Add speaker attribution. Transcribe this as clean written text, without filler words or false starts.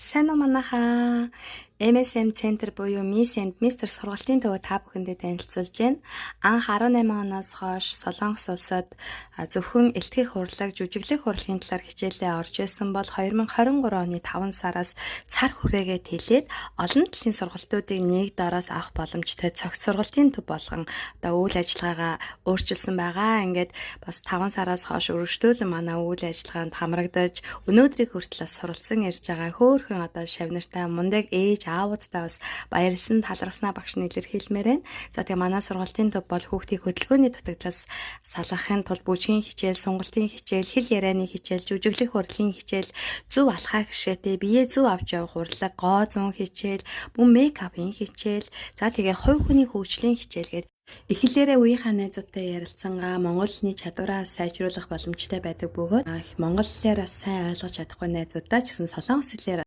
Speaker 1: Сайн уу, манайхаа. MSM Center буюу Miss and Mr сургалтын төвөө та бүхэндээ танилцуулж байна. Анх 18 оноос хойш Солонгос улсад зөвхөн элтгэх урлаг, жүжиглэх урлагийн талаар хичээлээ орж исэн бол 2023 оны 5 сараас цар хүрээгээ тэлээд олон талын сургалтуудыг нэг дороос авах боломжтой цогц сургалтын төв болгон одоо үйл ажиллагаагаа өөрчилсөн байгаа. Ингээд бас 5 сараас хойш өргөжлүүлэн манай үйл ажиллагаанд хамрагдаж, өнөөдрийг хүртэл бас суралцсан ирж байгаа хөөхөн одоо шавь нартай, мундаг ээж аавуудтай бас баярлсан, талархснаа багш нь илэрхийлмээр байна. За, тэгээ манай сургалтын төв бол хүүхдийг хөдөлгөөний дутагдлаас салгахын тулд бүжгийн хичээл, сунгалтын хичээл, хэл ярианы хичээл, жүжиглэх урлагийн хичээл, зөв алхаа гişээтэй бие зөв авч явах урлаг, гоо зүүн хичээл, мөн makeup-ын хичээл, за тэгээ хувь хүний хөгжлийн хичээл гээд. Эхлэлээрээ үеийнхээ найзуудтай ярилцсангаа монгол хэлний чадвараа сайжруулах боломжтой байдаг бөгөөд монгол хэлээр сайн ойлгож чадахгүй найзуудаа ч гэсэн солонгос хэлээр